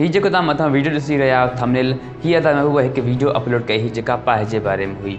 هي جيڪو توهان مٿان ويڊيو ڏسي رهيا آهيو ٿمنيل، هي ادا محبوب هڪ ويڊيو اپلوڊ ڪئي هئي جيڪا پاء جي باري ۾ هئي.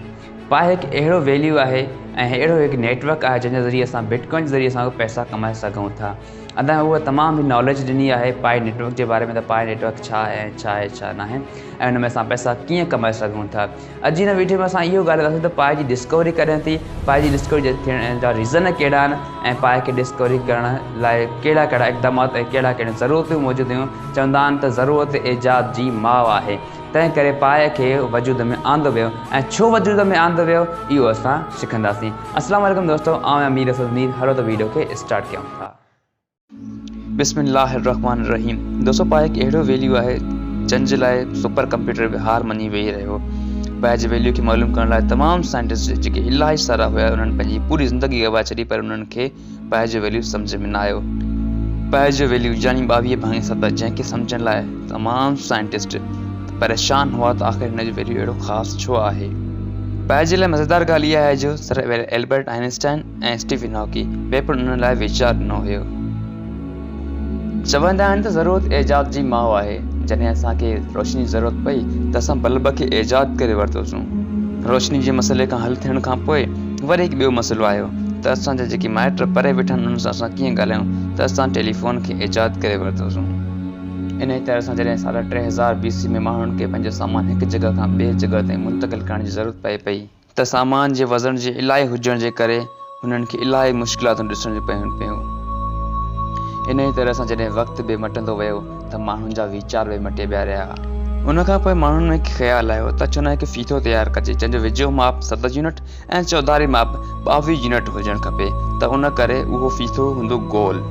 پاء هڪ اهڙو ويليو آهي ۽ اهڙو هڪ نيٽورڪ آهي جنهن جي ذريعي اسان بٽ ڪوائن جي ذريعي اسان پئسا ڪمائي سگهون ٿا. ادا محبوب تمام هي ناليج ڏني آهي پاء نيٽورڪ جي باري ۾ ته پاء نيٽورڪ ڇا آهي ۽ ڇا آهي ڇا ناهي ۽ ان ۾ اسان پئسا ڪيئن ڪمائي سگهون ٿا. اڄ جي هن ويڊيو ۾ اسان اهو ڳالهائينداسين ته پاء جي ڊسڪوري ڪڏهن ٿي، پاء جي ڊسڪوري جي ٿيڻ جا ريزن ڪهڙا آهن ۽ پاء کي ڊسڪوري ڪرڻ لاء ڪهڙا ڪهڙا اقدامات ۽ ڪهڙا ڪهڙيون ضرورتون موجود هيون. چوندا آهن ته ضرورت ايجاد جي ماء آهي، تنهن ڪري پاء کي وجود ۾ آندو ويو ۽ ڇو وجود ۾ آندو ويو اهو اسان سکنداسين. السلام عليڪم دوستو آئون آهيان مير اسد مير هلو ته ويڊيو کي اسٽارٽ ڪيون ٿا. بسم الله الرحمٰن الرحيم دوستو پاء هڪ اهڙو ويليو آهي جنهن جي لاء سپر ڪمپيوٽر به هار مڃي ويهي رهيو. پاء جي ويليو کي معلوم ڪرڻ لاء تمام سائنٽسٽ جيڪي الاهي سارا هيا انهن پنهنجي پوري زندگي گوائي ڇڏي پر انهن کي پاء جو ويليو سمجهه ۾ نه آيو. پاء جو ويليو يعني ٻاويهه ڀاڱي ست جنهن کي سمجهڻ لاء تمام سائنٽسٽ پريشان هئا ته آخر هن جو ويليو اهڙو خاص ڇو آهي. پاء جي لاء مزيدار ڳالهه اها آهي جو سر البرٽ آئنسٽائن ۽ اسٽيفن هاڪي ٻئي پڻ انهن لاء ويچار ڏنو هيو. چوندا آهن ته ضرورت ايجاد جي ماء آهي. جڏهن اسان کي روشني جي ضرورت پئي ته اسان بلب کي ايجاد ڪري ورتوسون. روشني جي مسئلي کان حل ٿيڻ کان پوء وري هڪ ٻيو مسئلو آيو ته اسان جا جيڪي مائٽ پري ويٺا آهن انهن سان اسان ڪيئن ڳالهايون ته اسان ٽيليفون کي ايجاد ڪري ورتوسون. انهيء طرح سان جڏهن ساڍا 3000 بي سي ۾ ماڻهن کي پنهنجو سامان هڪ جڳهه کان ٻي جڳهه تائين منتقل ڪرڻ جي ضرورت پئي پئي، ته سامان جي وزن جي الاهي هجڻ جي ڪري هنن کي الاهي مشڪلاتون ڏسڻ پيون پيون. انهيء طرح سان جڏهن وقت به مٽندو ويو ته ماڻهن جا ويچار به مٽي پيا رهيا. ان کان پوء ماڻهن ۾ هڪ خيال آيو ته ڇو نه هڪ ڦيٿو تيار ڪجي جنهن جو ويجهو ماپ ست يونٽ ۽ چوڌاري ماپ 22 يونٽ هجڻ کپي ته ان ڪري اهو ڦيٿو هوندو گول.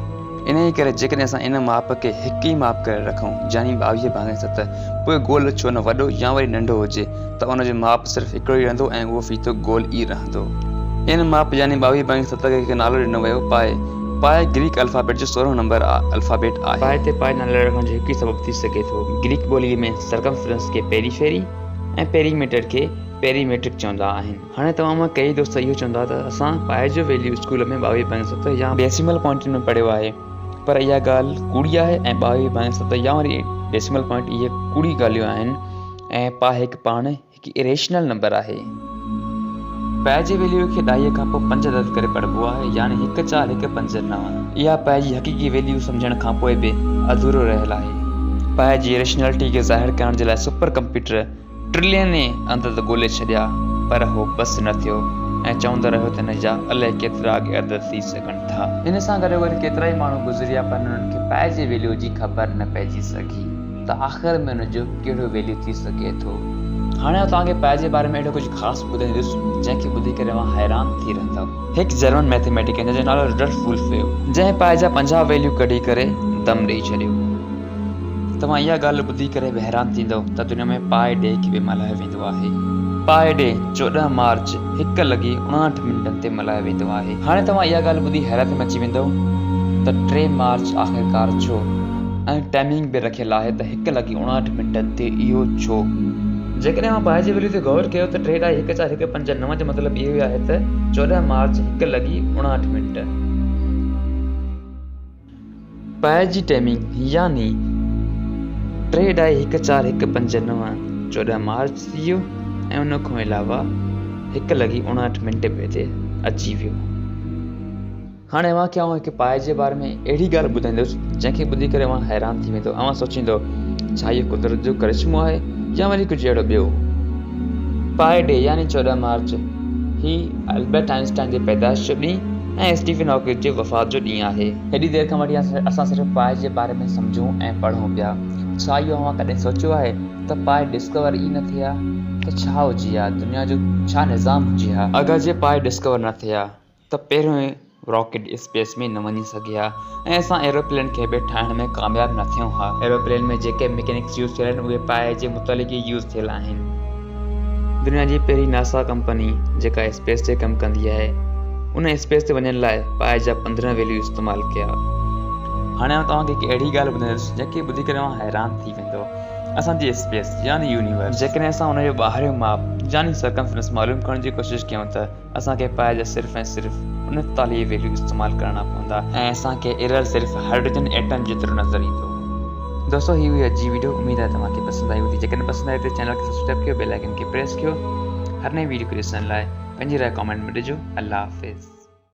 انهيء ڪري جيڪڏهن اسان ان ماپ کي هڪ ئي ماپ ڪري رکون يعني 22 ڀاڱي ست، پوء گول ڇو نه وڏو يا وري ننڍو هجي ته ان جو ماپ صرف هڪڙو ئي رهندو ۽ اهو ڦيٿو گول ئي رهندو. ان ماپ يعني 22 ڀاڱي ست کي هڪ نالو ڏنو ويو پائي. پائي گريڪ الفابيٽ جو سورهون نمبر الفابيٽ آهي. پائي تي پائي نالو رکڻ جو هڪ ئي سبب ٿي سگهي ٿو. گريڪ ٻوليء ۾ سرڪمفرنس کي پيريفيري ۽ پيريميٽر کي پيريميٽرڪ چوندا آهن. هاڻي توهان مان ڪيئي دوست اهو چوندا ته اسان پائي جو ويليو اسڪول ۾ ٻاويهه ڀاڱي ست يا ڊيسيمل پوائنٽن ۾ پڙهيو آهي پر اها ڳالهه ڪوڙي آهي ۽ ٻاويهه ڀاڱي ست يا وري ڊيسيمل پوائنٽ اهي ڪوڙي ڳالهيون آهن ۽ پاء هڪ پاڻ هڪ اريشنل نمبر آهي. پائي جي ويليو کي ڏهائي کان پوء پنج عدد ڪري پڙهبو آهي يعني هڪ چار هڪ پنج نو. اها پائي جي حقيقي ويليو سمجهڻ کان پوء به اڌورو رهيل آهي. پائي جي اريشنلٽي کي ظاهر ڪرڻ جي لاء سپر ڪمپيوٽر ٽرلينين عدد ڳولي ڇڏيا پر هو بس نه ٿيو ۽ چوندو رهيو ته هن جا الائي ڪيترا اڳي عدد ٿي سگهن ٿا. هن سان گڏوگڏ ڪيترائي ماڻهو گذريا پر انهن کي پائي جي ويليو جي خبر نه پئجي سگهي ته آخر ۾ ان جو ڪهڙو ويليو ٿي سگهي ٿو. هاڻي آئون توهان کي پائي جي باري ۾ اهڙو ڪجهه خاص ٻڌائيندس جنهن کي ٻڌي ڪري اوهان حيران ٿي رهندؤ. هڪ جرمن مئٿيميٽيڪن جنهن جو نالو رڊولف وولف هيو. جنهن پائي جا 50 ويليو ڪڍي ڪري دم ڏئي ڇڏيو. توهان اها ڳالهه ٻڌي ڪري به حيران ٿيندؤ ته دنيا ۾ پاء ڊي کي به ملهايو ويندو آهي. پاء ڊي 14 مارچ هڪ لڳي 59 منٽن تي ملهايو ويندو آهي. هاڻي توهان اها ڳالهه ٻڌي حيرت ۾ اچي ويندؤ ته 3 مارچ آخرڪار ڇو؟ ۽ ٽائمنگ به رکيل آهي ته هڪ لڳي 59 منٽن تي اهو ڇو؟ جيڪڏهن اوهان پاء جي ويليو تي غور ڪيو ته ٽي ڏهائي هڪ چار هڪ پنج نو جو مطلب اهو ئي آهي ته 14 مارچ هڪ لڳي 59 منٽ. پائي جي ٽائمنگ يعني ٽي ڏهائي هڪ چار هڪ پنج نو 14 مارچ ٿي ويو ۽ ان کان علاوه هڪ لڳي 59 منٽ به هتي اچي ويو. هاڻي اوهان کي آئون هڪ پائي جي باري ۾ اهڙي ڳالهه ٻڌائيندس جنهن کي ٻڌي ڪري اوهان حيران ٿي ويندو. اوهان سوچيندو ڇا اهو قدرت جو ڪرشمو آهي يا وري ڪجهه اهڙو ٻيو. پائي ڊي يعني 14 مارچ هي البرٽ آئنسٽائن جي پيدائش جو ڏينهن ۽ اسٽيفن هاڪنگ جي وفات جو ڏينهن آهي. هيڏي دير کان وٺي اسان صرف پائي جي باري ۾ سمجهون ۽ پڙهون پيا. ڇا اهو اوهان ڪڏهن سوچيو آهي ته پائي ڊسڪور ئي نه ٿئي ها ته ڇا هجي ها، دنيا جو ڇا نظام هجي ها؟ اگر جي پائي ڊسڪور نه ٿئي ها ته پهريون راڪيٽ اسپيس ۾ نه وڃي سگهي ها ۽ اسان ايروپلين کي به ٺاهڻ ۾ ڪامياب نه ٿيون ها. ايروپلين ۾ جيڪي مڪينڪس يوز ٿيل آهن اهي پائي جي متعلق ئي يوز ٿيل آهن. دنيا جي پهرين ناسا ڪمپني جيڪا اسپيس تي ڪم ڪندي آهي ان اسپيس تي وڃڻ لاء پائي جا 15 ويليو استعمال ڪيا. هاڻي آئون توهان کي هڪ اهڙي ڳالهه ٻڌائيندس جنهن کي ٻڌي ڪري اوهان حيران ٿي ويندؤ. اسان جي اسپيس يعني يونيورس جيڪڏهن اسان ان جو ٻاهريون ماپ يعني سرڪمفرنس معلوم ڪرڻ جي ڪوشش ڪيون ته اسان کي پائي جا صرف ۽ صرف 39 ويليو استعمال ڪرڻا پوندا ۽ اسان کي ايرر صرف هائڊروجن ايٽم جيترو نظر ايندو. دوستو هي هئي اڄ جي ويڊيو اميد آهي توهان کي پسند آئي هوندي جيڪڏهن پسند آئي ته چينل کي سبسڪرائب ڪيو بيل آئيڪن کي پريس ڪيو هر نئين ويڊيو کي ڏسڻ لاء پنهنجي راء ڪامينٽ ۾ ڏجو الله حافظ.